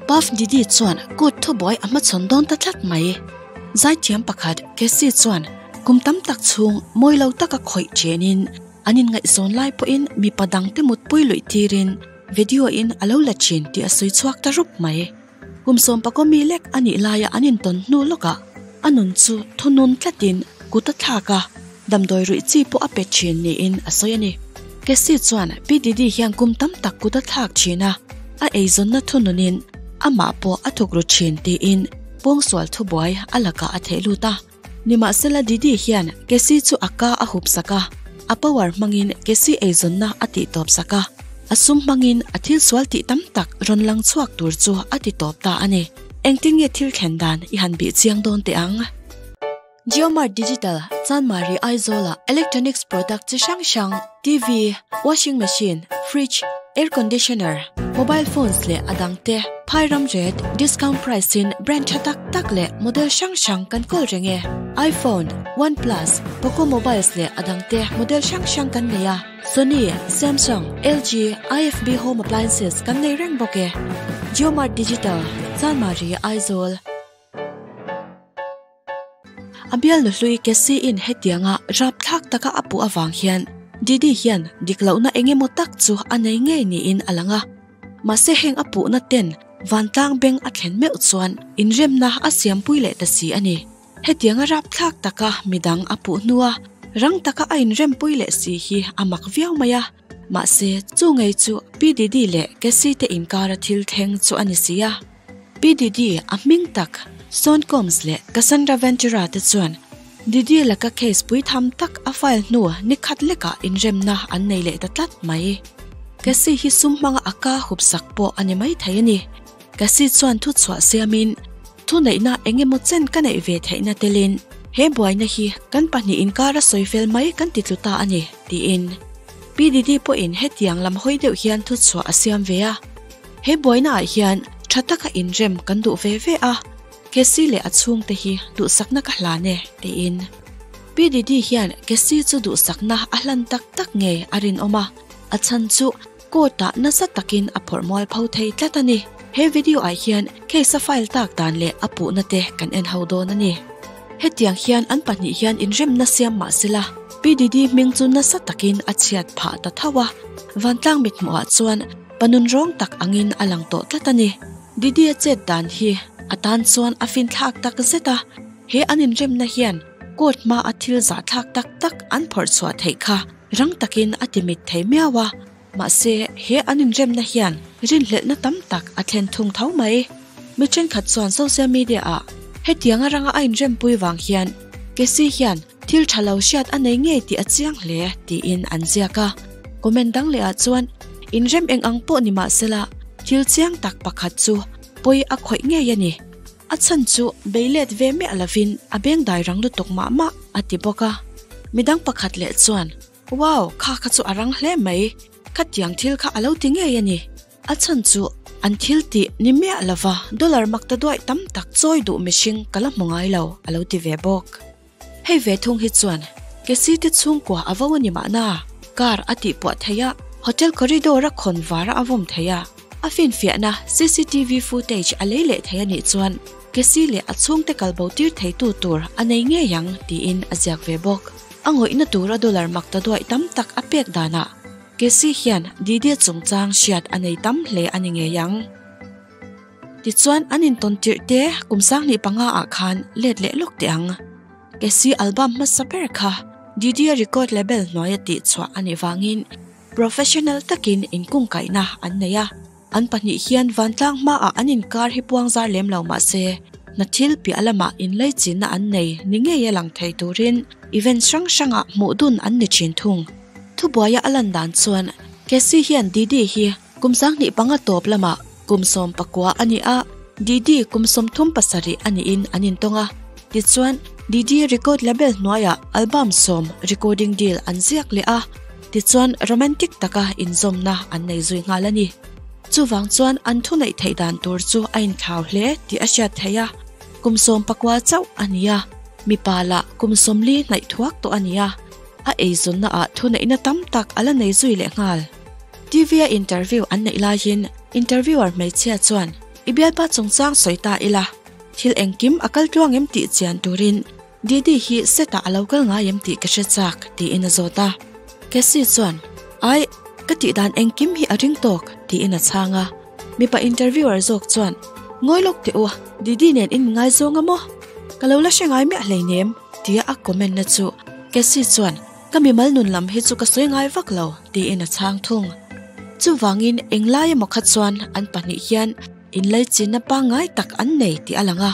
Puff Diddy chuan court thubuai a hmachhawn dawn ta tlat mai. Zaithiam pakhat Cassie chuan kum tam tak chhung mawi lo taka khawih chenin an inngaihzawn lai pawhin mipa dangte mutpui luih tirin video in a lo la thin tih a sawi chhuak ta rup mai. Kum sawmpakaw mi lek a nih laia an intawn hnu lawkah a nun chu thunun tlatin kut a thlak a, damdawi ruih chi pawh a pe thin niin a sawi a ni. Cassie chuan Pi Didi hian kum tam tak kut a thlak thin a, a eizawnna thununin amah pawh a thuk ru thin tiin pawngsual thubuai a lakah a theh lut a. Nimahsela Didi hian Cassie chu a ka a hup sak a, a power hmangin Cassie eizawnna a tih tawp sak a, a sum hmangin a thil sual tih tam tak rawn lang chhuak tur chu a ti tawp ta a ni. Engtin nge thil thlen dan i han bih chiang dawn teh ang? JioMart Digital, Chanmari Aizawla electronics product chi hrang hrang, TV, washing machine, fridge, air conditioner, mobile phones leh a dang te phai ram rate, discount price in brand tha tak tak leh model hrang hrang kan kawl reng e. iPhone, OnePlus, Poco mobiles leh a dang te model hrang hrang kan nei a. Sony, Samsung, LG, IFB home appliances kan nei reng bawk e. JioMart Digital, Chanmari, Aizawl. A bialnu hlui Cassie-in hetianga rapthlak taka a puh avang hian Didi hian dik lohna eng emaw tak chu a nei ngei niin a lang a. Mahse heng a puhna ten vantlang beng a thlen meuh chuan inremna a siampui leh ta si a ni. Hetianga rapthlak taka midang a puh hnua rang taka a inrempui leh si hi a mak viau mai a. Mahse chu ngei chu Pi Didi leh Cassie te inkara thil thleng chu a ni si a. Pi Didi a hming tak Sean Combs leh Cassandra Ventura te chuan Didi laka case pui tham tak a file hnu ni khat lekah inremna an nei leh ta tlat mai. Cassie hi sum hmanga a ka hup sak pawh a ni mai thei a ni. Cassie chuan thu chhuah siamin, Thuneihna eng emaw chen ka neih ve theihna telin he buaina hi kan pahnih inkara sawi fel mai kan ti tlu ta a ni, tiin. Pi Didi pawhin hetiang lam hawi deuh hian thu chhuah a siam ve a. He buainaah hian tha taka inrem kan duh ve ve a, Cassie leh a chhungte hi duhsakna ka hlan e, tiin. Pi Didi hian Cassie chu duhsakna a hlan tak tak ngei a rinawm a, a chhan chu court-ah nasa takin a phawrh mual pho thei tlat a ni. He video-ah hian case a file tak dan leh a puhna te kan en ho dawn a ni. Hetiang hian an pahnih hian inremna siam mah sela, Pi Didi hming chu nasa takin a chhiat phah ta tho a, vantlang mithmuhah chuan Pa nun rawng tak angin a lang tawh tlat a ni. Didi a chet dan hi a tan chuan a finthlak tak zet a, he an inremna hian court hma a thil zahthlak tak tak an phawrh chhuah theih kha rang takin a ti mit thei miau a, mahse he an inremna hian rinhlelhna tam tak a thlen thung tho mai. Mi thenkhat chuan social media ah hetianga ranga a inrempui vang hian Cassie hian thil tha lo hriat a nei ngei tih a chiang hle tiin an ziak a. Comment dang leh ah chuan inrem eng ang pawh ni mah sela thil chiang tak pakhat chu pawi a khawih ngei a ni. A chhan chu bei let ve miah lovin a beng dai rang lutuk mah mah a ti bawk a. Midang pakhat leh chuan Wow kha kha chu a rang hle mai, khatiang thil kha a lo ti ngei a ni. A chhan chu an thil tih ni miah lova dollar mak ta duaih tam tak chawi duh mihring ka la hmu ngai lo a lo ti ve bawk. Hei ve thung hi chuan Cassie te chhungkua a vo a ni mahna, car a tihpuah thei a, hotel corridor a khawn var a vawm thei a, a finfiahna cctv footage a lei leh thei a nih chuan Cassie leh a chhungte kalbo tir theitu tur a nei ngei ang tiin a ziak ve bawk. A ngawihna tura dollar mak ta duaih tam tak a pek danah Cassie hian Didi chungchang hriat a nei tam hle a ni ngei ang. Tichuan an intawn tirh te kum 2005 ah khan let leh lawk teh ang. Cassie album hmasa ber kha Didi-a record label hnuaia tih chhuah a nih vangin professional takin inkungkaihna an nei a. An pahnih hian vantlang hmaah an inkar hi puang zar lem lo mah se, hna thil piah lamah inlaichinna an nei ni ngei a lang thei turin event hrang hrangah hmuh dun an ni thin thung. Thubuaia a lan dan chuan Cassie hian Didi hi kum 25 tawp lamah kum 19 a ni a, Didi kum 37 a niin an intawng a. Tichuan, Didi record label hnuaiah album sawm recording deal an ziak leh a. Tichuan romantic taka inzawmna an nei zui nghal a ni. Chuvang chuan an thuneih theih dan tur chu a inthlau hle tih a hriat theih a, kum 19 chauh a ni a, mipa lah kum 40 hnaih thuak tawh a ni a, a eizawnna ah thuneihna tam tak a la nei zui leh nghal. TV a interview an neih laiin interviewer hmeichhia chuan. I bialpa chungchang sawi ta ila, thil engkim a kal tluang em tih chian turin Didi hi set-ah a lo kal ngai em tih ka hre chak, tiin a zawt a. Cassie chuan, Ai, ka tih dan engkim hi a ring tawk, tiin a chhang a. Mipa interviewer zawk chuan, Ngawi lawk teh u, Didi nen in ngaizawng a maw? Ka lo la hre ngai miah hleinem, tia a comment na chu Cassie chuan, Ka mimal nun lam hi chu ka sawi ngai vak lo, tiin a chhang thung. Chuvangin englai emaw kha chuan an pahnih hian inlaichinna pangngai tak an nei tih a lang a.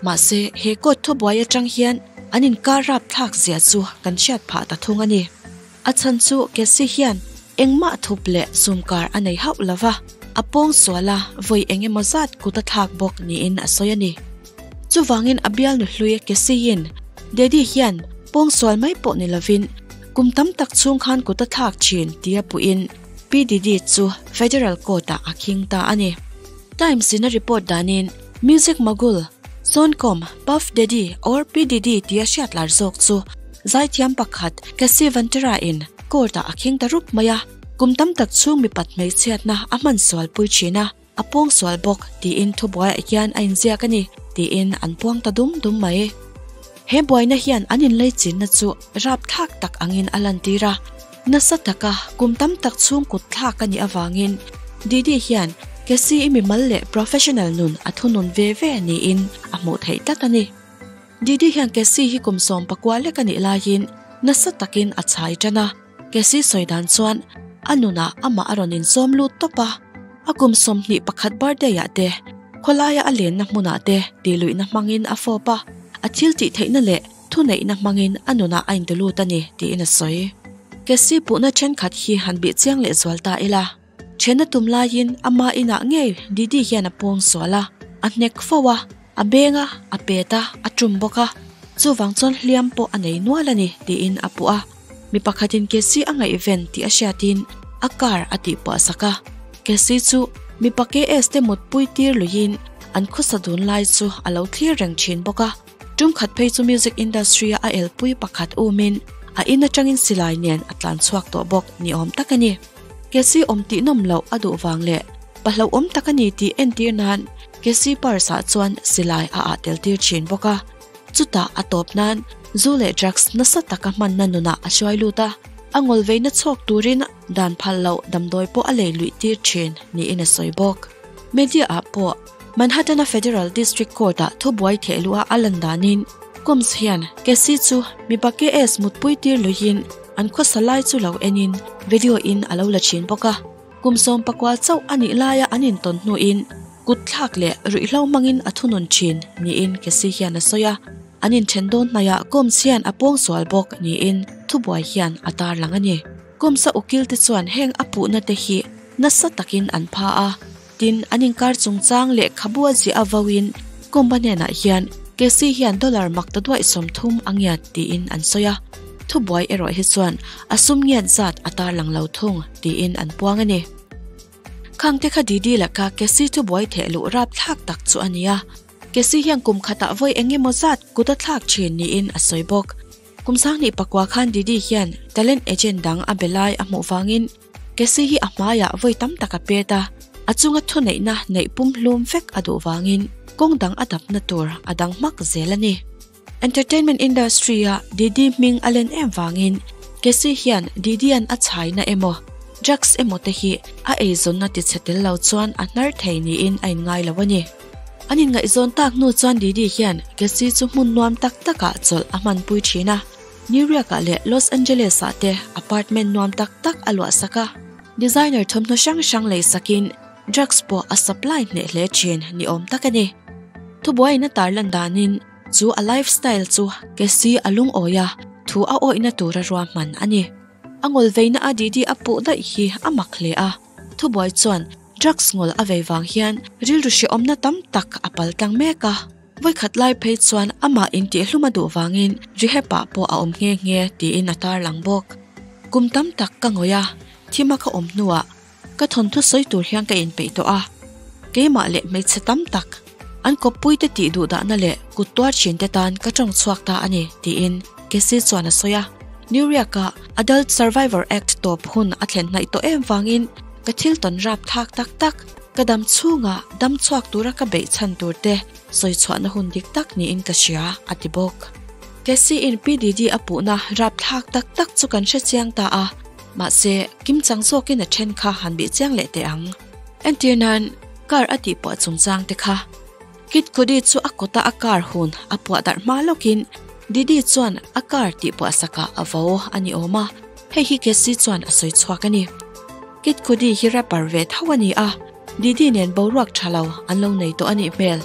Mahse, he court thubuai atang hian an inkar rapthlak zia chu kan hriat phah ta thung a ni. A chhan chu Cassie hian engmah thup leh sumkar a nei hauh lo va, a pawng sual a, vawi eng emaw zat kut a thlak bawk niin a sawi a ni. Chuvangin a bialnu hlui Cassie-in Daddy hian pawng sual mai pawh ni lovin kum tam tak chhung khan kut a thlak thin tia puhin P Diddy chu Federal Court-ah a khing ta a ni. Times-in a report danin Music Mogul, Zawnkawm, Puff Daddy or P Diddy tia hriat lar zawk chu zaithiam pakhat Cassie Ventura-in court-ah a khing ta rup mai a, kum tam tak chhung mipat hmeichhiatna a hman sual pui thin a, a puang sual bawk tiin thubuaiah hian a inziak a ni tiin an puang ta dum dum mai. He buaina hian an inleichinna chu rapthlak tak angin a lantir a, Nasa taka kum tam tak chhung kut thlak a nih avangin Didi hian Cassie-i mimal leh professional nun a thunun ve ve niin a hmuh theih tlat a ni. Didi hian Cassie hi kum 14 lek a nih laiin nasa takin a chhai tan a, Cassie sawi dan chuan a nunah amah a rawn insawm lut tawp a, a kum 21 birthday-ah te khawlaia a lenna hmunah te tihluihna hmangin a fawp a, a thil tih theihna leh Thuneihna hmangin a nunah a intilut a ni, tiin a sawi. Cassie puhna thenkhat hi han bih chiang leh zual ta ila. Thena tum laiin ama inah ngei Didi hian a pawng sual a, a hnek fo a, a beng a, a pet a, a tum bawk a, chuvang chuan hliam pawh a nei nual a ni, tiin a puh a. Mi pakhatin Cassie a ngaihven tih a hriatin a car a tihpuah sak a. Cassie chu mipa KS te mutpui tir luiin an khawsa dun lai chu a lo thlir reng thin bawk a. Tum khat phei chu music industry-a a elpui pakhat umin a in atangin silai nen a tlan chhuak tawh bawk ni awm tak a ni. Cassie awm tih nawm loh a duh vang leh pahlo awm tak a ni tih entir nan Cassie purse-ah chuan silai a ah tel tir thin bawk a. Chutah a tawp nan zu leh drugs nasa taka hmanna nunah a hruai lut a, a ngawlveina chhawk turin dan phal loh damdawi pawh a lei luih tir thin niin a sawi bawk. Media-ah pawh Manhattan-a Federal District Court-ah thubuai theh luha a lan danin Combs hian Cassie chu mipa KS mutpui tir luiin an khawsa lai chu lo enin video in a lo la thin bawk a. Kum 14 chauh a nih laia an intawn hnuin kut thlak leh ruihhlo hmangin a thunun thin niin Cassie hian a sawi a. An inthen dawn hnaihah Combs hian a pawngsual bawk niin thubuai hian a tarlang a ni. Combs-a ukil te chuan heng a puhna te hi nasa takin an pha a. Tin, an inkar chungchang lehkhabu a ziah a vauin Comba hnenah hian Cassie hian dollar mak ta duaih 30 a ngiat tiin an sawi a, thubuai erawh hi chuan a sum ngiat zat a tarlang lo thung tiin an puang a ni. Khangte kha Didi laka Cassie thubuai theh luh rapthlak tak chu a ni a, Cassie hian kum khatah vawi eng emaw zat kut a thlak thin niin a sawi bawk. Kum 2009 khan Didi hian talent agent dang a be lai a hmuh vangin Cassie hi a hmaiah vawi tam tak a pet a, a chunga thuneihna neih pumhlum vek a duh vangin kawng dang a dapna tur a dang hmak zel a ni. Entertainment industry-a Didi hming a len em vangin Cassie hian Didi-a'n a chhaina emaw, drugs emaw te hi a eizawnna tichhe tel lo chuan a hnar thei niin a inngai lo a ni. An inngaihzawn tak hnu chuan Didi hian Cassie chu hmun nuam tak takah chawlh a hmanpui thin a. New York-ah leh Los Angeles-ah te apartment nuam tak tak a luah sak a, designer thawmhnaw hrang hrang lei sakin drugs pawh a supply hneh hle thin ni awm tak a ni. Thubuaiin a tarlan danin chu a lifestyle chu Cassie a lungawi a, thu a awihna tura ruahman a ni. A ngawlveina a Didi a puh daih hi a mak hle a, thubuai chuan drugs ngawl a vei vang hian rilru hrehawmna tam tak a paltlang mek a. Vawikhat lai phei chuan amah intihhlum a duh vangin rehab-ah pawh a awm nghe nghe tiin a tarlang bawk. Kum tam tak ka ngawih a, thima ka awm hnuah ka thawnthu sawi tur hian ka inpeih tawh a. Keimah leh hmeichhe tam tak, an kawppuite tih duh dahna leh kut tuar thinte tan ka tawng chhuak ta a ni, tiin Cassie chuan a sawi a. New York-a Adult Survivor Act tawp hun a thlen hnaih tawh em vangin ka thil tawn rapthlak tak tak. Ka dam chhunga dam chhuak tura ka beih chhan tur te sawi chhuahna hun dik tak niin ka hria, a ti bawk. Cassie in PDD a puhna rapthlak tak tak chu kan hre chiang ta a, mahse kimchang zawkin a then kha han bih chiang leh teh ang. Entir nan, car a tihpuah chungchang te kha. Kid Cudi chu a kawta a car hun a puah darh hma lawkin Didi chuan a car tihpuah sakah a vo a ni awm a, hei hi Cassie chuan a sawi chhuak a ni. Kid Cudi hi rapper ve tho a ni a, Didi nen boruak tha lo an lo nei tawh a nih hmel.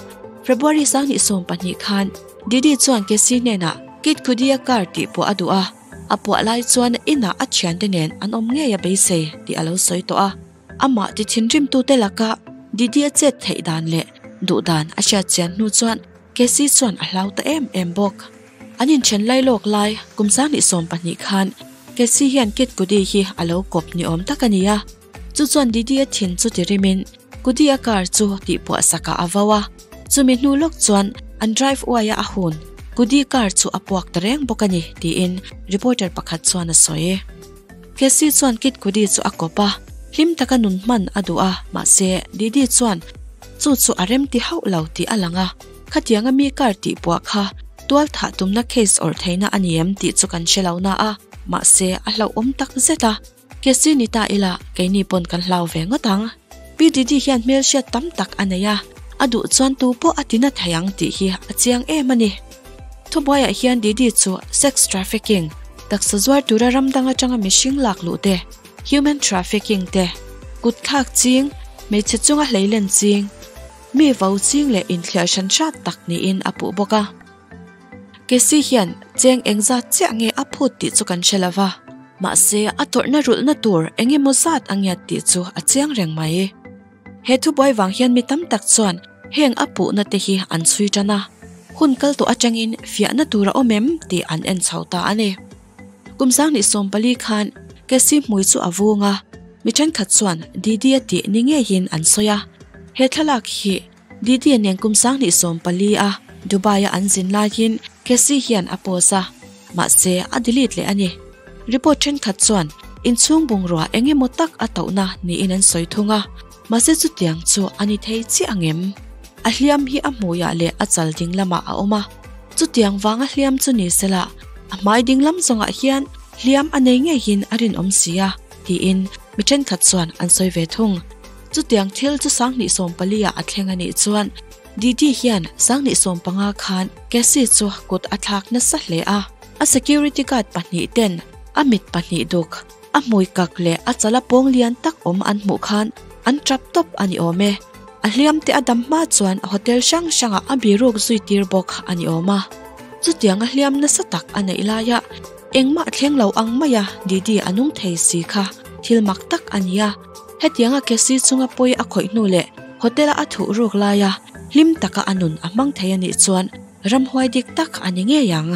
February 2020 khan Didi chuan Cassie hnenah Kid Cudi-a car tihpuah a duh a, a puah lai chuan inah a thiante nen an awm ngei a beisei tih a lo sawi tawh a. Amah ti thinrimtute laka Didi a chet theih dan leh duh dan a hriat chian hnu chuan Cassie chuan a hlau ta em em bawk. An inthen lai lawk lai kum 2020 khan Cassie hian Kid Cudi hi a lo kawp ni awm tak a ni a. Chu chuan Didi a thin chu ti rimin Cudi a car chu tihpuah sakah a vo a. Chumi hnu lawk chuan an drive uaia a hun Cudi car chu a puak ta reng bawk a ni tiin reporter pakhat chuan a sawi. Cassie chuan Kid Cudi chu a kawp a, hlim taka nun hman a duh a, mahse Didi chuan chu chu a rem ti hauh lo tih a lang a, khatianga mi car tih puah kha tual thah tumna case awrh theihna a ni em tih chu kan hre lo na a, mahse a hlauhawm tak zet a, Cassie ni ta ila keini pawn kan hlau ve ngawt ang. Pi Didi hian hmelhriat tam tak a nei a, a duh chuan tu pawh a tina thei ang tih hi a chiang em a ni. Thubuaiah hian Didi chu sex trafficking, taksa zuar tura ram dang atanga mihring lak luh te, human trafficking te, kut thlak ching, hmeichhe chunga hleilen ching, mi vo ching leh inthliar hran hrat tak niin a puh bawk a. Cassie hian cheng engzat chiah nge a phut tih chu kan hre lo va, mahse a tawrhna rulhna tur eng emaw zat a ngiat tih chu a chiang reng mai. He thubuai vang hian mi tam tak chuan heng a puhna te hi an chhui tan a, hun kal tawh atangin fiahna tur a awm em tih an en chho ta a ni. Kum 2014 khan Cassie hmui chu a vung a, mi thenkhat chuan Didi a tih ni ngeiin an sawi a, he thlalak hi Didi nen kum 2014 a Dubai a an zin laiin Cassie hian a post a, mahse a delete leh a ni. Report thenkhat chuan inchhung bungrua eng emaw tak a tohna niin an sawi thung a, mahse chutiang chu a ni thei chiah ang em? A hliam hi a hmuiah leh a chal ding lamah a awm a, chutiang vanga hliam chu ni sela a hmai ding lam zawngah hian hliam a nei ngeiin a rinawm si a, tiin mi thenkhat chuan an sawi ve thung. Chutiang thil chu 2014 ah a thleng a nih chuan Didi hian 2015 khan Cassie chu kut a thlak nasa hle a. A security guard pahnih ten a mit pahnih duk, a hmui kak leh a chala pawng lian tak awm an hmuh khan an tap tawp a ni awm e. A hliam te a dam hma chuan hotel hrang hrangah a biruk zui tir bawk a ni awm a. Chutiang a hliam nasa tak a neih laia engmah thleng lo ang maia Didi a nung thei si kha thil mak tak a ni a. Hetianga Cassie chunga pawi a khawih hnu leh hotel-a a thuh ruk laia hlim taka a nun a hmang thei a nih chuan ramhuai dik tak a ni ngei ang.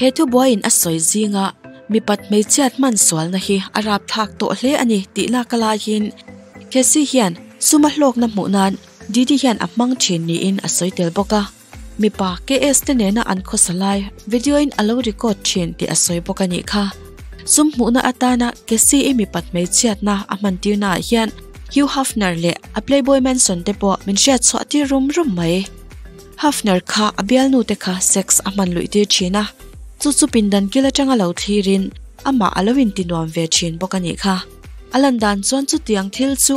He thubuaiin a sawi zinga mipat hmeichhiat hman sualna hi a rapthlak tawh hle a ni tih lak a laiin Cassie hian suma hlawkna hmuh nan Didi hian a hmang thin niin a sawi tel bawk a. Mipa KS te nena an khawsa lai video in a lo record thin tih a sawi bawk a nih kha. Sum hmuhna atana Cassie i mipat hmeichhiatna a hmantirna ah hian Hugh Hefner leh a Playboy Mansion te pawh min hriatchhuah tir rum rum mai. Hefner kha a bialnu te kha sex a hman luih tir thin a, chu chu pindan kil atanga lo thlirin amah a lo intinuam ve thin bawk a nih kha. A lan dan chuan chutiang thil chu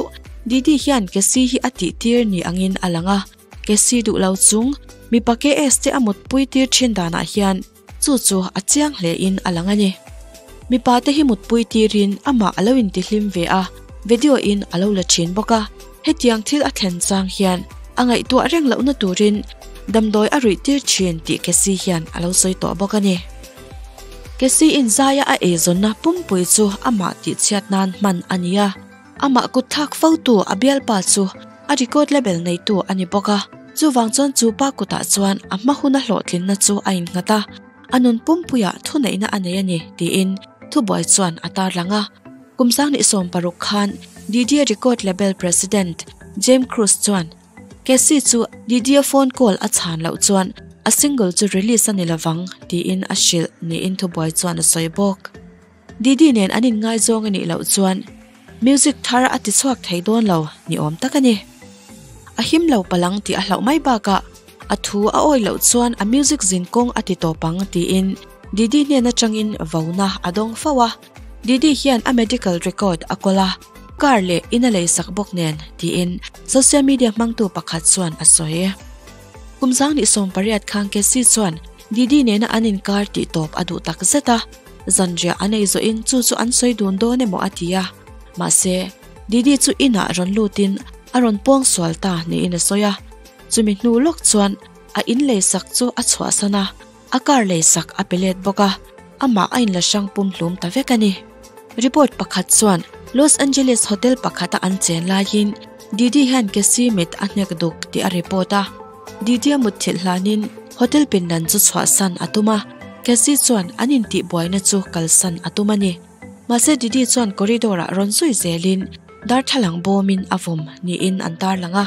Didi hian Cassie hi a tihtir ni angin a lang a. Cassie duh lo chung mipa KS te a mutpui tir thin danah hian chu chu a chiang hle in a lang a ni. Mipa te hi mutpui tirin amah a lo intihlim ve a, video in a lo la thin bawk a. Hetiang thil a thlen chang hian a ngaihtuah reng lohna turin damdawi a ruih tir thin tih Cassie hian a lo sawi tawh bawk a ni. Cassie in zaia a eizawnna pumpui chu amah tihchhiat nan hman a ni a. Amah kut thlak fotu a bialpa chu a record label neitu a ni bawk a, chuvang chuan chu pa kutah chuan a hma huna hlawhtlinna chu a innghat a, a nun pumpuiah thuneihna a nei a ni tiin thubuai chuan a tarlang a. Kum 2016 khan Didier record label president James Cruz chuan Cassie chu Didier phone call a chhan loh chuan a single chu release a ni lovang tiin a hrilh niin thubuai chuan a sawi bawk. Didi nen an inngaizawng a nih loh chuan Music thar a ti chhuak thei dawn lo ni awm tak a ni. A him lo palang tih a hlauh mai bakah a thu a awi loh chuan a music zin kawng a ti tawp ang tiin Diddy hnen atangin vona a dawng fo a. Diddy hian a medical record a kawl a, car leh in a leisak bawk nen tiin social media hmangtu pakhat chuan a sawi. Kum 2018 khan Cassie chuan Diddy nena an inkar tih tawp a duh tak zet a, zanriah an ei zawhin chu chu an sawi dun dawn emaw a ti a. Mahse, Diddy chu inah rawn lutin a rawn pawng sual ta niin a sawi a. Chumi hnu lawk chuan a in leisak chu a chhuahsan a, a car leisak a pe let bawk a, amah a inla hrang pum hlum ta vek a ni. Report pakhat chuan Los Angeles hotel pakhata an chen laiin Diddy hian Cassie mit a hnek duk tih a report a. Diddy a mutthilh hlanin hotel pindan chu chhuahsan a tum a, Cassie chuan an intihbuaina chu kalsan a tum a ni. Mahse Diddy chuan corridor ah rawn zui zelin darthlalang bawmin a vawm niin an tarlang a.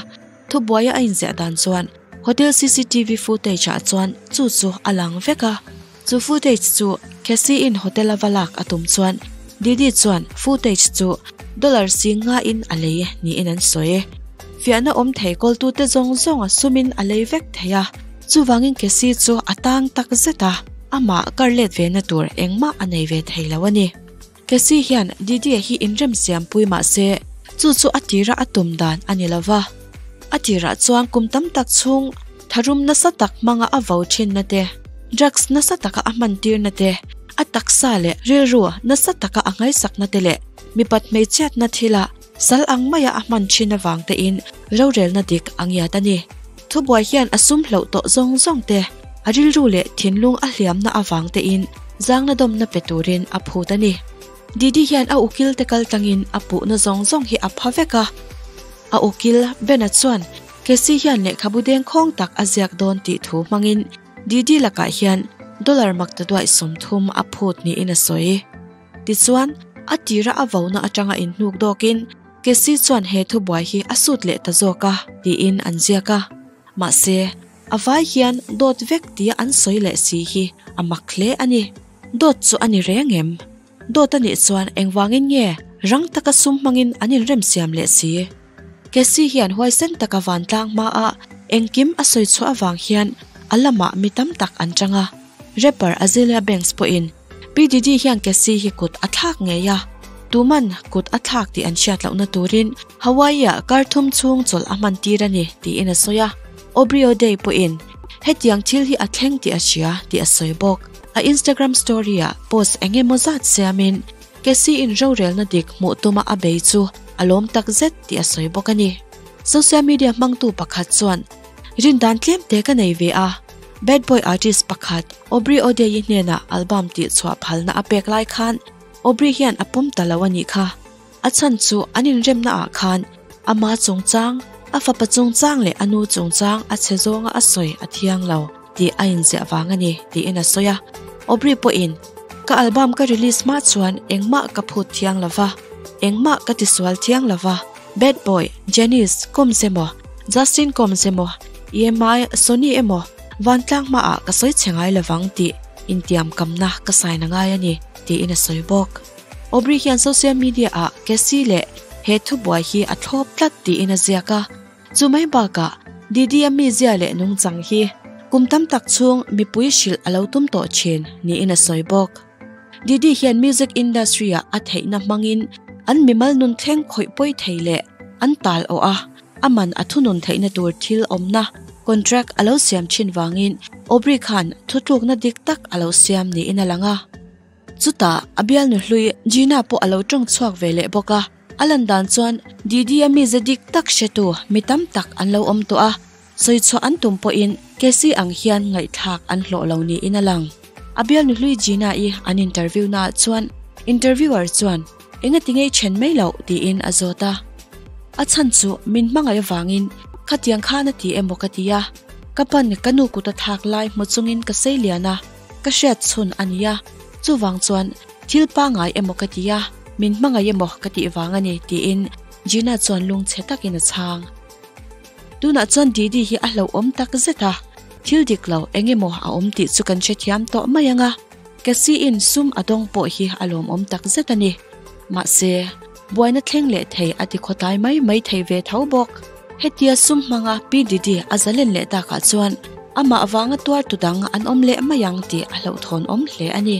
Thubuaia a inziah dan chuan hotel cctv footage ah chuan chu chu a lang vek a. Chu footage chu Cassie in hotel a va lak a tum chuan Diddy chuan footage chu dollar 50 in a lei niin an sawi. Fiahna awm thei kawltute zawng zawng a sumin a lei vek thei a, chuvangin Cassie chu a tang tak zet a, amah kar let ve na tur engmah a nei ve thei lo a ni. Cassie hian Diddy hi inremsiam pui mah se chu chu a tira a tum dan a ni lo va. A tirah chuan kum tam tak chhung tharum nasa tak hmanga a vo thinna te, drugs nasa taka a hman tirna te, a taksa leh rilru nasa taka a ngaisakna te leh mipat hmeichhiatna thila sal ang maia a hman thin avang tein rorelna dik a ngiat a ni. Thubuai hian a sum hloh tawh zawng zawng te, a rilru leh thinlung a hliamna avang tein zangna dawmna pe turin a phut a ni. Diddy hian a ukil te kal tlangin a puhna zawng zawng hi a pha vek a. A ukil, Ben-a chuan Cassie hian lehkhabu dengkhawng tak a ziak dawn tih thu hmangin Diddy lakah hian dollar maktaduaih 30 a phut niin a sawi. Tichuan, a tira a vona atanga inhnuk dawkin Cassie chuan he thubuai hi a sut leh ta zawk a tiin an ziak a. Mahse, a vai hian dawt vek tia an sawi leh si hi a mak hle a ni. Dawt chu a ni reng em? Dawt a nih chuan engvangin nge rang taka sum hmangin an inremsiam leh si? Cassie hian huaisen taka vantlang hmaah engkim a sawi chhuah avang hian a lamah mi tam tak an chang a. Rapper Azealia Banks pawhin P Diddy hian Cassie hi kut a thlak ngei a, tuman kut a thlak tih an hriat lohna turin Hawaii-ah kar thum chhung chawlh a hman tir a ni tiin a sawi a. Aubrey O'Day pawhin hetiang thil hi a thleng tih a hria tih a sawi bawk. A Instagram story-ah post eng emaw zat siamin Cassie-in rorelna dik hmuh tuma a bei chu a lawm tak zet tih a sawi bawk a ni. Social media hmangtu pakhat chuan Rindan tlem te ka nei ve a, Bad Boy artist pakhat Aubrey O'Day-i hnenah album tih chhuah phalna a pek lai khan Aubrey hian a pawm ta lo a nih kha. A chhan chu an inremna ah khan ama chungchang, a fapa chungchang leh a nu chungchang a chhe zawnga a sawi a thiang lo tih a inziah vang a ni tiin a sawi a. Aubrey pawhin, Ka album ka release hma chuan engmah ka phut thiang lo va, engmah ka tisual thiang lo va, Bad Boy, Janice, Combs emaw, Justin Combs emaw, EMI, Sony emaw, vantlang hmaah ka sawi chhe ngai lovang tih intiam kamna ka sign a ngai a ni, tiin a sawi bawk. Aubrey hian social media ah Cassie leh he thubuai hi a thlawp tlat tiin a ziak a. Chu mai bakah Diddy-a mizia leh nungchang hi kum tam tak chhung mipui hrilh a lo tum tawh thin niin a sawi bawk. Diddy hian music industry ah a theihna hmangin an mimal nun thleng khawih pawi thei leh an tal awh a, a man a thunun theihna tur thil awmna contract a lo siam thin vangin Aubrey khan thutlukna dik tak a lo siam niin a lang a. Chutah a bialnu hlui Gina pawh a lo tawng chhuak ve leh bawk a, a lan dan chuan Diddy-a mize dik tak hretu mi tam tak an lo awm tawh a, sawi chhuah an tum pawhin Cassie ang hian ngaihthlak an hlawh lo niin a lang. A bialnu hlui Gina-i an interview naah chuan interviewer chuan Enga ti ngei then mai loh? tiin a zawt a. A chhan chu min hmangaih avangin khatiang khan a ti emaw ka ti a, ka pan ka nu kut a thlak lai hmu chungin ka sei lian a, ka hriat chhun a nia, chuvang chuan thil pangai emaw ka ti a, min hmangaih emaw ka tih vang a ni tiin Gina chuan lungchhe takin a chhang. Tunah chuan Didi hi a hlauhawm tak zet a, thil dik lo eng emaw a awm tih chu kan hrethiam tawh mai ang a, Cassie-in sum a dawng pawh hi a lawmawm tak zet a ni. Mahse. buaina thleng leh thei a ti khawtlai mai mai thei ve tho bawk. Hetia sum hmanga Pi Didi a zalen leh takah chuan amah vanga tuartu dang an awm leh mai ang tih a hlauhthawn awm hle a ni.